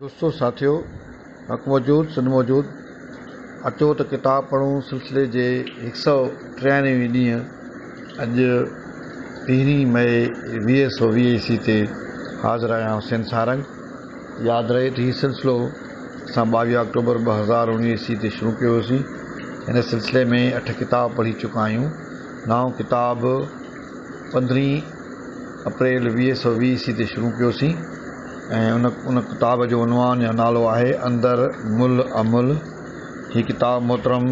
دوستو ساٿيو حق موجود سنڌ موجود اچو ته ڪتاب پڙهون سلسلي جي هڪ سئو ٽيانوي ڏينهن اڄ پهرين مئي 2020 عيسوي تي حاضر آهيان حسين سارنگ ياد رهي ته هي سلسلو اسان 22 آڪٽوبر 2019 عيسوي تي شروع ڪيو هوسين هن سلسلي ۾ اٺ ڪتاب پڙهي چڪا آهيون نائون ڪتاب پندرهين اپريل 2020 عيسوي تي شروع ڪيوسين ۽ ان ان ڪتاب جو عنوان يا نالو آهي اندر ملهه املهه. هي ڪتاب محترم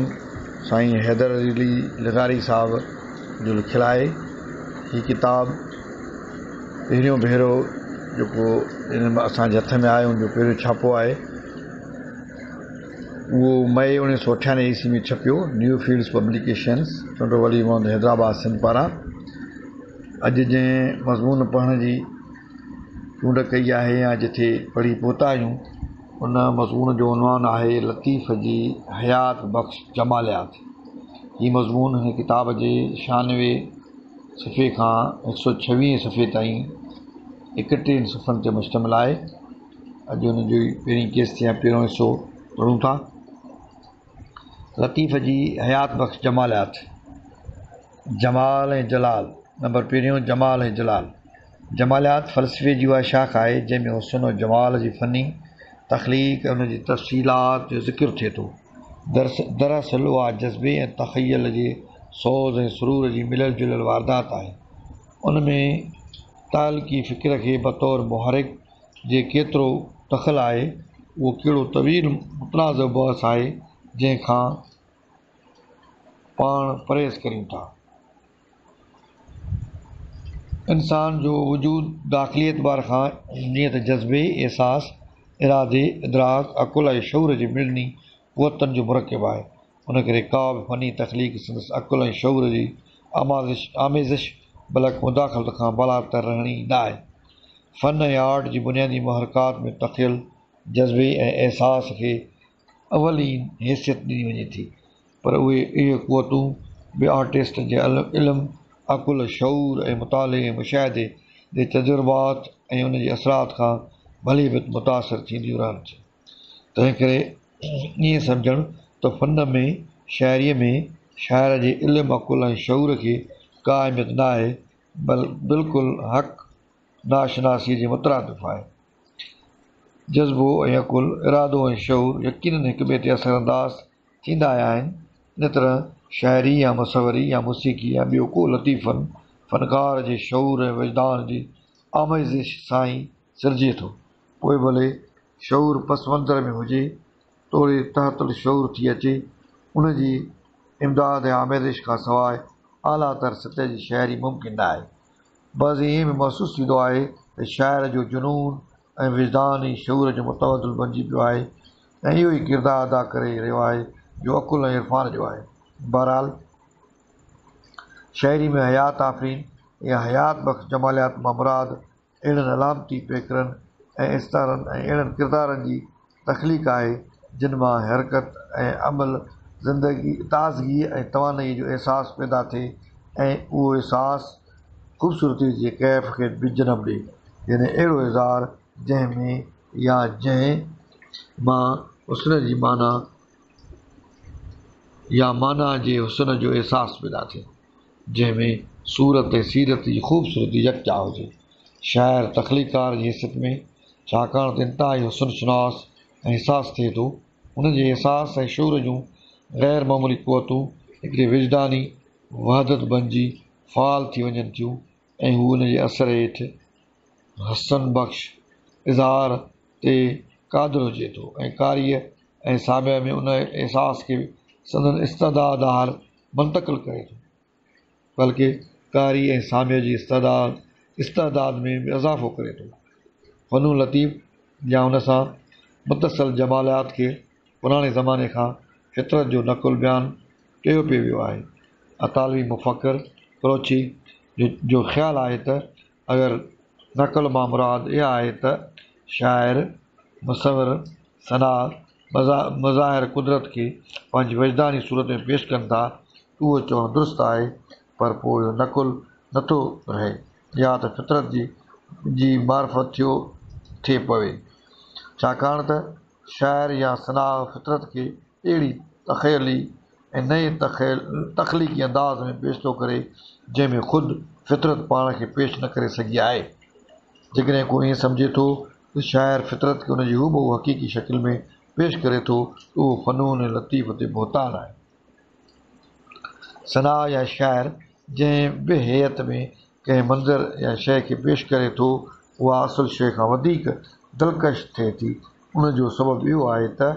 سائين حيدر علي لغاري صاحب جو لکيل آهي. هي ڪتاب پهريون ڀيرو جيڪو ان اسان جي هٿ ۾ آيو ان جو پهريون ڇاپو آهي. اهو مئي اڻويهه سو اٺيانوي عيسوي ۾ ڇپيو new fields publications Tando Wali Muhammad Hyderabad Sindh پاران. اڄ جنهن مضمون پڙهڻ جي چونڊ ڪئي آهي يا جٿي پڙهي پهتا آهيون ان مضمون جو عنوان آهي لطيف جي حيات بخش جماليات. هي مضمون هن ڪتاب جي ڇهانوي صفحي کان هڪ سو ڇويهين صفحي تائين ايڪٽيهن صفحن تي مشتمل آهي. اڄ ان جي پهرين قسط يا پهريون حصو پڙهون ٿا. لطيف جي حيات بخش جماليات، جمال ۽ جلال، نمبر پهريون جمال ۽ جلال. جماليات فلسفي جي اها شاخ آهي جنهن ۾ حسن و جمال جي فني تخليق ۽ ان جي تفصيلات جو ذڪر ٿئي ٿو. دراصل اها جذبي ۽ تخيل جي سوز ۽ سرور جي مليل جليل واردات آهي. ان ۾ تعلقي فڪر کي بطور محرڪ جي ڪيترو دخل آهي، اهو ڪهڙو طويل متنازع بحث آهي، جنهن کان پاڻ پرهيز ڪريون ٿا. انسان جو وجود داخلي اعتبار کان جيئن ته جذبي، احساس، ارادي، ادراڪ، عقل ۽ شعور جي مڙني قوتن جو مرڪب آهي، ان ڪري ڪا به فني تخليق سندس عقل ۽ شعور جي آميزش بلڪ مداخلت کان بالاتر رهڻي نه آهي. فن ۽ آرٽ جي بنيادي محرڪات ۾ تخيل، جذبي ۽ احساس کي اولين حيثيت ڏني وڃي ٿي، پر اهي اهي قوتون به آرٽسٽ جي علم، عقل، شعور ۽ مطالعي ۽ مشاهدي جي تجربات ۽ ان جي اثرات کان ڀلي ڀت متاثر ٿينديون رهن ٿيون. تنهنڪري ائين سمجهڻ ته فن ۾ شاعريء ۾ شاعر جي علم، عقل ۽ شعور کي ڪا اهميت نه آهي، بلڪل حق ناشناسيء جي مترادف آهي. جذبو ۽ عقل، ارادو ۽ شعور يقيناً هڪ ٻئي تي اثر انداز ٿيندا آيا آهن. ان طرح شاعري يا مصوري يا موسيقي يا ٻيو ڪو لطيف فن، فنڪار جي شعور ۽ وجدان جي آميزش سان ئي سرجي ٿو. پوء ڀلي شعور پس منظر ۾ هجي توڙي تحت الشعور ٿي اچي، ان جي امداد ۽ آميزش کان سواء اعليٰ تر سطح جي شاعري ممڪن نه آهي. بعضي ائين به محسوس ٿيندو آهي ته شاعر جو جنون ۽ وجدان ئي شعور جو متبادل بنجي پيو آهي ۽ اهو ئي ڪردار ادا ڪري رهيو آهي جو عقل ۽ عرفان جو آهي. بهرحال شاعري ۾ حيات آفرين يا حيات بخش جماليات مان مراد اهڙن علامتي پيڪرن ۽ استعارن ۽ اهڙن ڪردارن جي تخليق آهي، جن مان حرڪت ۽ عمل، زندگي، تازگيء ۽ توانائيء جو احساس پيدا ٿئي ۽ اهو احساس خوبصورتيء جي ڪيف کي به جنم ڏئي، يعني اهڙو اظهار جنهن ۾ يا جنهن مان حسن جي معنيٰ يا معنيٰ جي حسن جو احساس پيدا ٿئي. جنهن ۾ صورت ۽ سيرت جي خوبصورتي يڪجا هجي. شاعر تخليقڪار جي حيثيت ۾ ڇاڪاڻ ته انتهائي حسن شناس ۽ حساس ٿئي ٿو، ان جي احساس ۽ شعور جون غير معمولي قوتون هڪڙي وجداني وحدت بنجي فعال ٿي وڃن ٿيون ۽ هو ان جي اثر هيٺ حسن بخش اظهار تي قادر هجي ٿو ۽ قاريء ۽ سامع ۾ ان احساس کي سندن استعداد آهر منتقل ڪري ٿو، بلڪه قاري ۽ سامع جي استعداد ۾ به اضافو ڪري ٿو. فنون لطيف يا ان سان متصل جماليات کي پراڻي زماني کان فطرت جو نقل بيان ڪيو پئي ويو آهي. اطالوي مفڪر ڪروچي جو خيال آهي ته اگر نقل مان مراد اها آهي ته شاعر، مصور، صناع، مظاهر قدرت کي پنهنجي وجداني صورت ۾ پيش ڪن ٿا، اهو چوڻ درست آهي، پر پوء اهو نقل نٿو رهي، يا ته فطرت جي معرفت ٿيو ٿي پوي. ڇاڪاڻ ته شاعر يا صناع فطرت کي اهڙي تخيلي ۽ نئين تخليقي انداز ۾ پيش ٿو ڪري، جنهن ۾ خود فطرت پاڻ کي پيش نه ڪري سگهي آهي. جيڪڏهن ڪو ائين سمجهي ٿو ته شاعر فطرت کي ان جي هوبهو حقيقي شڪل ۾ پيش ڪري ٿو ته اهو فنون لطيف تي بهتان آهي. صناع يا شاعر جنهن به هيئت ۾ ڪنهن منظر يا شيء کي پيش ڪري ٿو، اها اصل شيء کان وڌيڪ دلڪش ٿئي ٿي. ان جو سبب اهو آهي ته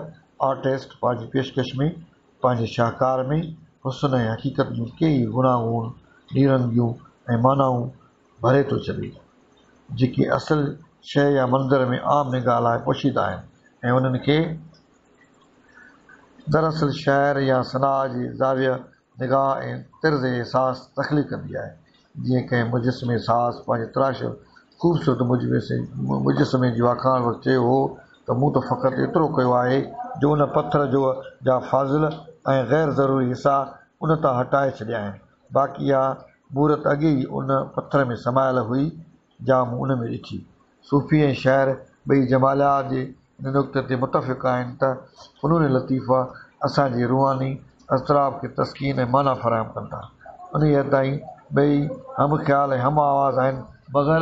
آرٽسٽ پنهنجي پيشڪش ۾، پنهنجي شاهڪار ۾، حسن ۽ حقيقت جون ڪيئي گوناگون نيرنگيون ۽ معنائون ڀري ٿو ڇڏي، جيڪي اصل شيء يا منظر ۾ عام نگاهه لاء پوشيده آهن ۽ انهن کي دراصل شاعر يا صناع جي زاويه نگاهه ۽ طرز احساس تخليق ڪندي آهي. جيئن ڪنهن مجسمي ساز پنهنجي تراشيل خوبصورت مجسمي جي واکاڻ وقت چيو هو ته مون ته فقط ايترو ڪيو آهي جو ان پٿر جو جا فاضل ۽ غير ضروري حصا ان تان هٽائي ڇڏيا آهن، باقي اها مورت اڳي ئي ان پٿر ۾ سمايل هئي جا مون ان ۾ ڏٺي. صوفي ۽ شاعر ٻئي جماليات جي ان نقطي تي متفق آهن ته فنون لطيفه اسان جي روحاني اضطراب کي تسڪين ۽ معنيٰ فراهم ڪن ٿا. انهيء حد تائين ٻئي هم خيال ۽ هم آواز آهن، مگر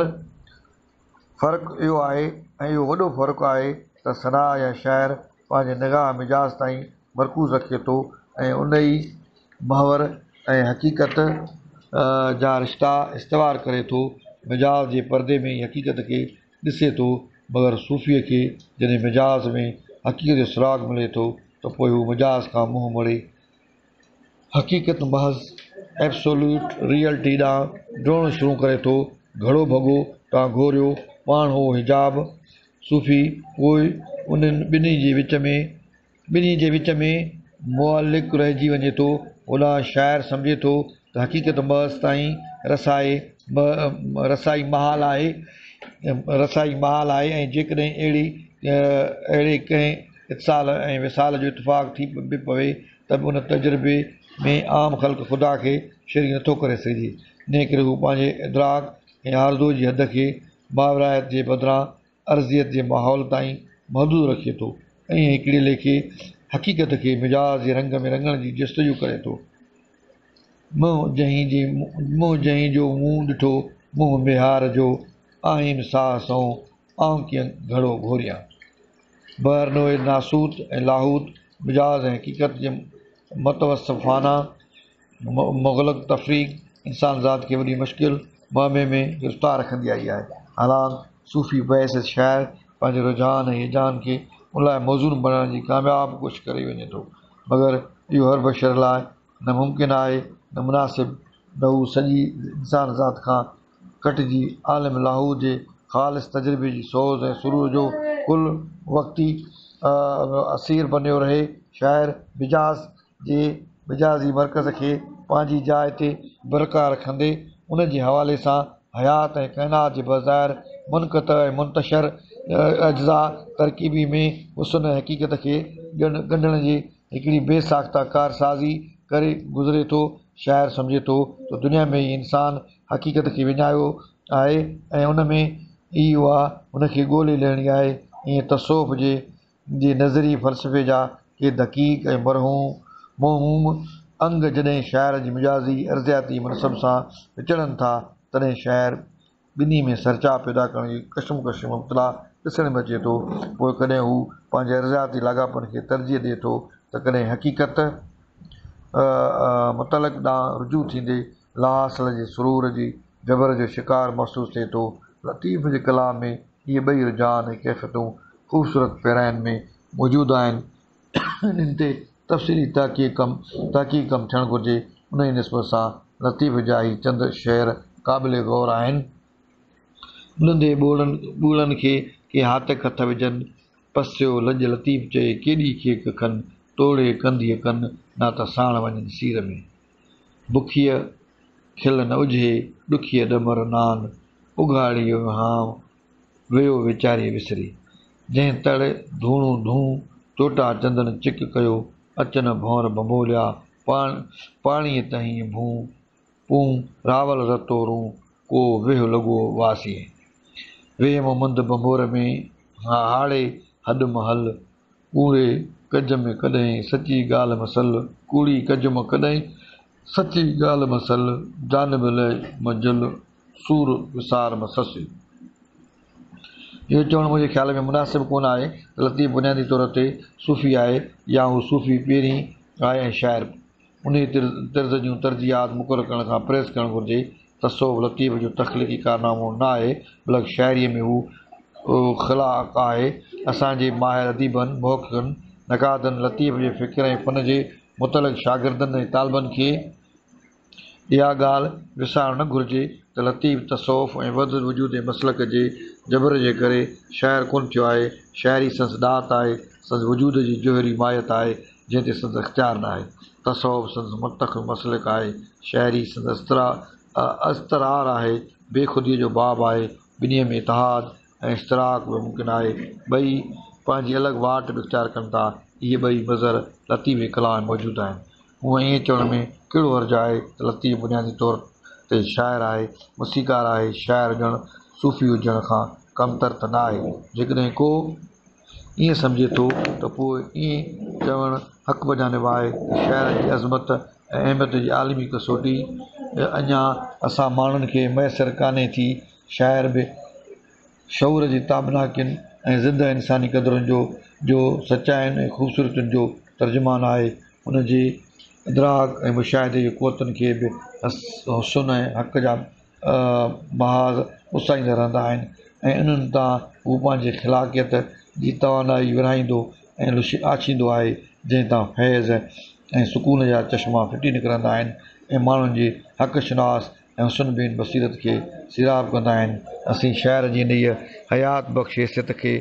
فرق اهو آهي ۽ اهو وڏو فرق آهي ته صناع يا شاعر پنهنجي نگاهه مجاز تائين مرڪوز رکي ٿو ۽ ان ئي محور ۽ حقيقت جا رشتا استوار ڪري ٿو، مجاز جي پردي ۾ ئي حقيقت کي ڏسي ٿو، مگر صوفيء کي جڏهن مجاز ۾ حقيقت جو سراغ ملي ٿو ته پوء هو مجاز کان منهن موڙي حقيقت محض Absolute Reality ڏانهن ڊوڙڻ شروع ڪري ٿو. گهڙو ڀڳو تان گهوريو، پاڻ هو حجاب. صوفي پوء انهن ٻنهي جي وچ ۾ ٻنهي جي وچ ۾ معلق رهجي وڃي ٿو. هوڏانهن شاعر سمجهي ٿو ته حقيقت محض تائين رسائي رسائي محال آهي رسائي محال آهي ۽ جيڪڏهن اهڙي اهڙي ڪنهن اتصال ۽ وصال جو اتفاق ٿي به پوي ته به ان تجربي ۾ عام خلق خدا کي شريڪ نٿو ڪري سگهجي. انهيء ڪري هو پنهنجي ادراڪ ۽ آرزوء جي حد کي ماورائيت جي بدران ارضيت جي ماحول تائين محدود رکي ٿو ۽ هڪڙي ليکي حقيقت کي مجاز جي رنگ ۾ رڱڻ جي جستجو ڪري ٿو. منهن جنهين جي منهن جنهين جو مون ڏٺو منهن ميهار جو، آهيم ساهه سئون آئون ڪيئن گهڙو گهوريان. بهرنوع ناسوت ۽ لاهوت، مجاز ۽ حقيقت جي متوسفانه مغلق تفريق انسان ذات کي وڏي مشڪل معمي ۾ گرفتار رکندي آئي آهي. حالانڪ صوفي بحيثيت شاعر پنهنجي رجحان ۽ هيجان کي ان لاء موزون بڻائڻ جي ڪامياب ڪوشش ڪري وڃي ٿو، مگر اهو هر بشر لاء نه ممڪن آهي نه مناسب، نه هو سڄي انسان ذات کان ڪٽجي عالم لاهوت جي خالص تجربي جي سوز ۽ سرور جو ڪل وقتي اسير بنيو رهي. شاعر مجاز جي مجازي مرڪز کي پنهنجي جاء تي برقرار رکندي ان جي حوالي سان حيات ۽ ڪائنات جي بظاهر منقطع ۽ منتشر اجزاء ترڪيبي ۾ حسن ۽ حقيقت کي ڳنڍڻ جي هڪڙي بي ساخته ڪارسازي ڪري گذري ٿو. شاعر سمجهي ٿو ته دنيا ۾ ئي انسان حقيقت کي وڃايو آهي ۽ ان ۾ ئي اها هن کي ڳولي لهڻي آهي. ائين تصوف جي جي نظريي فلسفي جا ڪي دقيق ۽ موهوم انگ جڏهن شاعر جي مجازي ارضياتي منصب سان وچڙن ٿا، تڏهن شاعر ٻنهي ۾ سرچاء پيدا ڪرڻ جي ڪشمڪش ۾ مبتلا ڏسڻ ۾ اچي ٿو. پوء ڪڏهن هو پنهنجي ارضياتي لاڳاپن کي ترجيح ڏئي ٿو ته ڪڏهن حقيقت مطلق ڏانهن رجوع ٿيندي لاحاصل جي سرور جي جبر جو شڪار محسوس ٿئي ٿو. لطيف جي ڪلام ۾ اهي ٻئي رجحان ۽ ڪيفيتون خوبصورت پيراين ۾ موجود آهن. انهن تي تفصيلي تحقيق ڪم تحقيق ڪم ٿيڻ گهرجي. انهيء نسبت سان لطيف جا هي چند شعر قابل غور آهن. ٻلندي ٻوڙن ٻوڙن کي ڪي هاتڪ هٿ وجهن، پسيو لڄ لطيف چئي ڪيڏي کيڪ کن، توڙي ڪنڌيء ڪن، نا ته ساڻ وڃن سير ۾. بکيء کل نه اجهي، ڏکيء ڏمر نان، اگهاڙيء وهانء، ويو ويچاريء وسري. جنهن تڙ ڌوڻو ڌون، چوٽا چندن چڪ ڪيو، اچن ڀونر ڀنڀوليا، پاڻيء تهين ڀون پون، راول رتو رون، ڪو ويهه لڳو واسين. ويهه مون منڌ ڀنڀور ۾، هاڙهي هڏ م هل، ڪوڙي ڪج م ڪڏهين سچي ڳالهه م سل، ڪوڙي ڪج م ڪڏهين سچي ڳالهه م سل، جانب لئه م جل، سور وسار م سسي. اهو چوڻ منهنجي خيال ۾ مناسب ڪونه آهي ته لطيف بنيادي طور تي صوفي آهي يا هو صوفي پهرين آهي ۽ شاعر پوء. انهيء طرز جون ترجيحات مقرر ڪرڻ کان پرهيز ڪرڻ گهرجي. تصوف لطيف جو تخليقي ڪارنامو نه آهي، بلڪ شاعريء ۾ هو خلاق آهي. اسان جي ماهر اديبن، محققن، نقادن، لطيف جي فڪر ۽ فن جي متعلق شاگردن ۽ طالبن کي اها ڳالهه وسارڻ نه گهرجي ته لطيف تصوف ۽ وحدت الوجود جي مسلڪ جي جبر جي ڪري شاعر ڪونه ٿيو آهي. شاعري سندس ڏات آهي، سندس وجود جي جوهري ماهيت آهي، جنهن تي سندس اختيار نه آهي. تصوف سندس منتخب مسلڪ آهي، شاعري سندس اضطرار آهي، بي خوديء جو باب آهي. ٻنهي ۾ اتحاد ۽ اشتراڪ به ممڪن آهي. ٻئي پنهنجي الڳ واٽ به اختيار ڪن ٿا. اهي ٻئي مظهر لطيف جي ڪلام ۾ موجود آهن. هونء ائين چوڻ ۾ ڪهڙو حرج آهي ته لطيف بنيادي طور تي شاعر آهي، موسيقار آهي، شاعر هجڻ صوفي هجڻ کان ڪمتر ته نه آهي. جيڪڏهن ڪو ائين سمجهي ٿو ته پوء ائين چوڻ حق بجانب آهي ته شاعر جي عظمت ۽ اهميت جي عالمي ڪسوٽي اڃا اسان ماڻهن کي ميسر ڪانهي ٿي. شاعر به شعور جي تابناڪين ۽ زنده انساني قدرن جو جو سچاين ۽ خوبصورتين جو ترجمان آهي. ان جي ادراڪ ۽ مشاهدي جي قوتن کي به حسن ۽ حق جا محاذ اسائيندا رهندا آهن ۽ انهن تان هو پنهنجي خلاقيت جي توانائي ورهائيندو ۽ آڇيندو آهي، جنهن تان فيض ۽ سڪون جا چشما ڦٽي نڪرندا آهن ۽ ماڻهن جي حق شناس ۽ حسن بين بصيرت کي سيراب ڪندا آهن. اسين شاعر جي انهيء حيات بخش حيثيت کي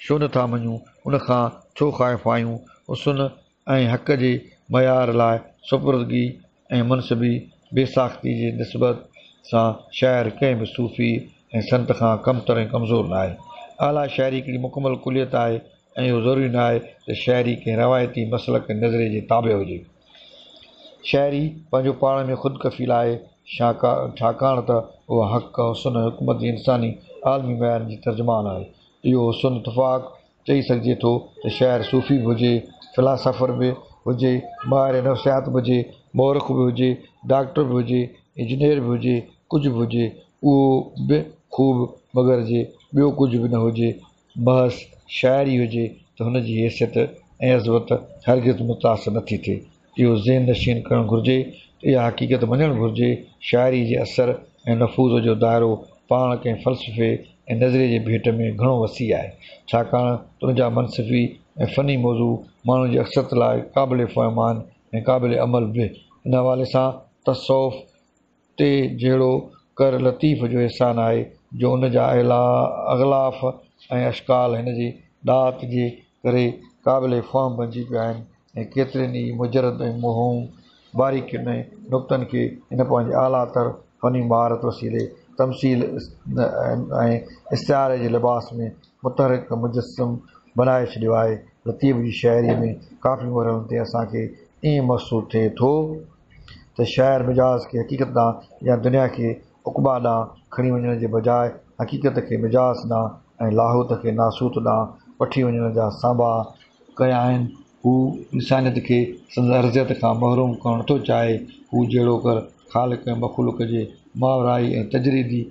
ڇو نه ٿا مڃون؟ ان کان ڇو خائف آهيون؟ حسن ۽ حق جي معيار لاء سپردگي ۽ منصبي بي ساختي جي نسبت سان شاعر ڪنهن به صوفي ۽ سنت کان ڪمتر ۽ ڪمزور ناهي. اعليٰ شاعري هڪڙي مڪمل ڪليت آهي ۽ اهو ضروري ناهي ته شاعري ڪنهن روايتي مسلڪ ۽ نظريي جي تابع هجي. شاعري پنهنجو پاڻ ۾ خود ڪفيل آهي، ڇاڪاڻ ته اها حق، حسن ۽ حڪمت جي انساني عالمي معيارن جي ترجمان آهي. اهو حسن اتفاق چئي سگهجي ٿو ته شاعر صوفي به هجي، فلاسافر به هجي، ماهر نفسيات به هجي، مورخ به هجي، ڊاڪٽر به هجي، انجنيئر به هجي، ڪجهه به هجي، اهو به خوب مگر جي ٻيو ڪجهه به نه هجي، محض شاعر ئي هجي ته هن جي حيثيت ۽ عظمت هرگز متاثر نه ٿي ٿئي. اهو ذهن نشين ڪرڻ گهرجي ته اها حقيقت مڃڻ گهرجي، شاعريء جي اثر ۽ نفوذ جو دائرو پاڻ ڪنهن فلسفي ۽ نظريي جي ڀيٽ ۾ گهڻو وسيع آهي، ڇاڪاڻ ته ان جا منصفي ۽ فني موضوع ماڻهن جي اڪثريت لاء قابل فهم آهن ۽ قابل عمل به. ان حوالي سان تصوف تي جهڙو ڪر لطيف جو احسان آهي جو ان جا اغلاف ۽ اشڪال هن جي ڏات جي ڪري قابل فهم بنجي پيا آهن ۽ ڪيترين ئي مجرد ۽ موهوم باريڪين ۽ نقطن کي هن پنهنجي اعليٰ تر فني مهارت وسيلي تمثيل ۽ استعاري جي لباس ۾ متحرڪ ۽ مجسم بنائي ڇڏيو آهي. لطيف جي شاعريء ۾ ڪافي مرحلن تي اسان کي ائين محسوس ٿئي ٿو ته شاعر مجاز کي حقيقت ڏانهن يا دنيا کي عقبيٰ ڏانهن کڻي وڃڻ جي بجاء حقيقت کي مجاز ڏانهن ۽ لاهوت کي ناسوت ڏانهن وٺي وڃڻ جا سانباها ڪيا آهن. هو انسانيت کي سندس ارضيت کان محروم ڪرڻ نٿو چاهي. هو جهڙوڪر خالق ۽ مخلوق جي ماورائي ۽ تجريدي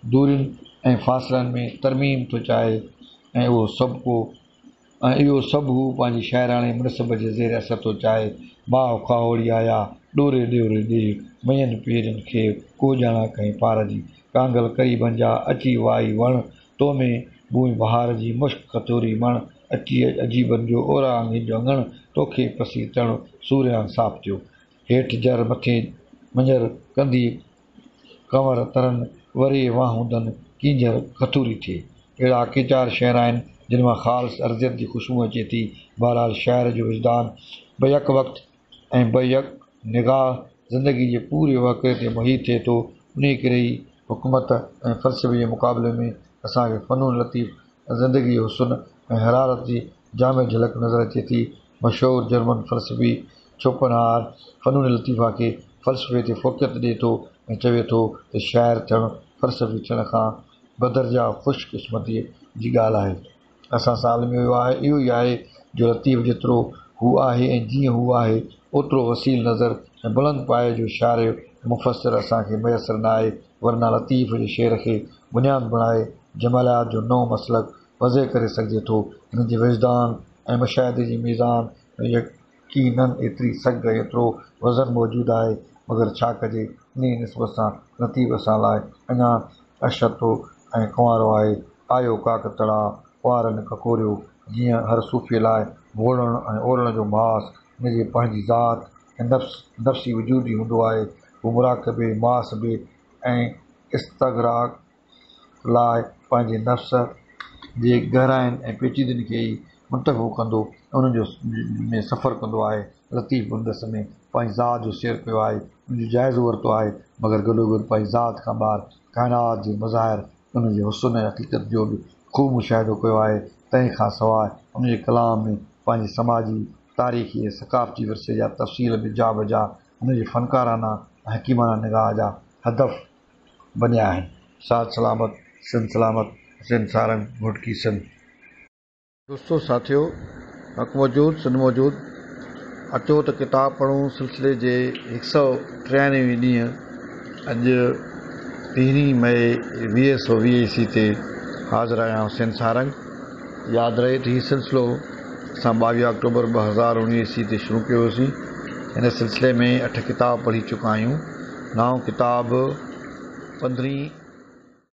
دورين ۽ فاصلن ۾ ترميم ٿو چاهي ۽ اهو سڀ ڪو ۽ اهو سڀ هو پنهنجي شاعراڻي منصب جي زير اثر ٿو چاهي. ماء کاهوڙي آيا، ڏوري ڏوري ڏيهه، مئين پيرين کي، ڪو ڄاڻان ڪنهن پار جي. ڪانگل قريبن جا، اچي وائي وڻ، تو ۾ بوء بهار جي، مشڪ کٿوري مڻ، اچي عجيبن جو، اورانگهين جو اڱڻ، توکي پسي تڻ، سوريان صاف ٿيو. هيٺ جر مٿي مڃر، ڪنڌي ڪنور ترن، وري واهوندن، ڪينجهر کٿوري ٿئي. اهڙا اڪيچار شعر آهن، جن مان خالص ارضيت جي خوشبو اچي ٿي. بهرحال شاعر جو وجدان بيڪ وقت ۽ بيڪ نگاهه زندگي جي پوري وهڪري تي محيط ٿئي ٿو. انهيء ڪري ئي حڪمت ۽ فلسفي جي مقابلي ۾ اسان کي فنون لطيف ۽ زندگيء جي حسن ۽ حرارت جي جامع جهلڪ نظر اچي ٿي. مشهور جرمن فلسفي شوپنهار فنون لطيفه کي فلسفي تي فوقيت ڏئي ٿو ۽ چوي ٿو ته شاعر ٿيڻ فلسفي ٿيڻ کان بدرجه خوش قسمتيء جي ڳالهه آهي. اسان سان الميو اهو آهي اهو ئي آهي جو لطيف جيترو هو آهي ۽ جيئن هو آهي اوترو وسيع نظر ۽ بلند پايي جو شارح ۽ مفسر اسان کي ميسر نه آهي ورنه لطيف جي شعر کي بنياد بڻائي جماليات جو نئون مسلڪ وضع ڪري سگهجي ٿو. هن جي وجدان ۽ مشاهدي جي ميزان ۾ يقيناً ايتري سگهه ۽ ايترو وزن موجود آهي، مگر ڇا ڪجي، انهيء نسبت سان لطيف اسان لاء اڃا اشتو ۽ ڪنوارو آهي. آيو ڪاڪ تڙاء، ڪنوارن ڪڪوريو، جيئن هر صوفيء لاء ڀوڙڻ ۽ اورڻ جو ماس هن جي پنهنجي ذات ۽ نفس، نفسي وجود ئي هوندو آهي. هو مراقبي، محاسبي ۽ استغراق لاء پنهنجي نفس جي گهراين ۽ پيچيدگين کي ئي منتخب ڪندو ۽ انهن جو ۾ سفر ڪندو آهي. لطيف به ان ڏس ۾ پنهنجي ذات جو سير ڪيو آهي، ان جو جائزو ورتو آهي، مگر گڏوگڏ پنهنجي ذات کان ٻاهر ڪائنات جي مظاهر، ان جي حسن ۽ حقيقت جو به خوب مشاهدو ڪيو آهي. تنهن کان سواء ان جي ڪلام ۾ پنهنجي سماجي، تاريخي ۽ ثقافتي ورثي جا تفصيل به جا بجا هن جي فنڪارانه ۽ حڪيمانه نگاهه جا هدف بنيا آهن. ساٿ سلامت، سنڌ سلامت، حسين سارنگ، گهوٽڪي، سنڌ. دوستو ساٿيو حق موجود سنڌ موجود اچو ته ڪتاب پڙهون سلسلي جي هڪ سئو ٽيانوي ڏينهن اڄ پهرين مئي ويهه سئو ويهه عيسوي تي حاضر آهيان حسين سارنگ ياد رهي ته هي سلسلو اسان ٻاويهه آڪٽوبر 2019 عيسوي تي شروع ڪيو هوسين هن سلسلي ۾ اٺ ڪتاب پڙهي چڪا آهيون نائون ڪتاب پندرهين.